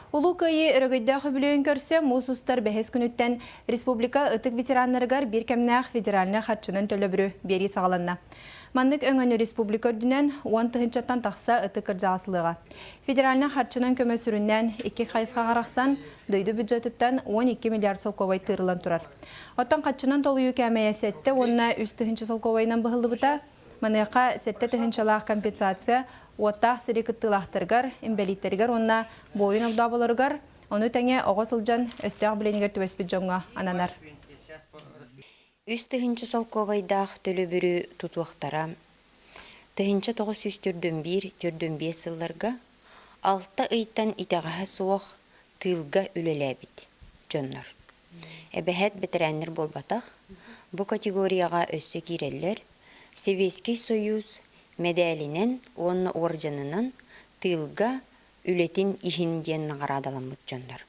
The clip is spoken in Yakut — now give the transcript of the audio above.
Улуу Кыайыы өрөгөйдөөх үбүлүөйүн көрсө муус устар бэһис күнүттэн республика ытык ветераннарыгар биир кэмнээх федеральнай харчынан төлөбүрү биэрии саҕаланна. Маннык өҥөнү республика үрдүнэн уон тыһыынчаттан тахса ытык кырдьаҕас ылыаҕа. Федеральнай харчынан көмө сүрүннээн икки хайысхаҕа арахсан, дойду бюджетыттан 12 миллиард солкуобай тыырыллан турар. Оттон харчынан толуйуу кээмэйэ сэттэ уонна үс тыһыынча солкуобайынан быһыллыбыта. Маныаха сэттэ тыһыынчалаах компенсация уоттаах сири кыттыылаахтарыгар, инбэлииттэригэр уонна буойун огдооболоругар, ону тэҥэ оҕо сылдьан өстөөх билиэнигэр түбэспит дьоҥҥо ананар. Үс тыһыынча солкуобайдаах төлөбүрү тутуохтара. 1941-45 сылларга алта ыйтан итэҕэһэ суох тыылга үлэлээбит дьоннор. Эбэһээт бэтэрээннэр буолбатах, бу категорияҕа өссө киирэллэр Сэбиэскэй Сойуус мэдээлинэн уонна уордьанынан тыылга үлэтин иһин диэн наҕараадаламмыт дьоннор.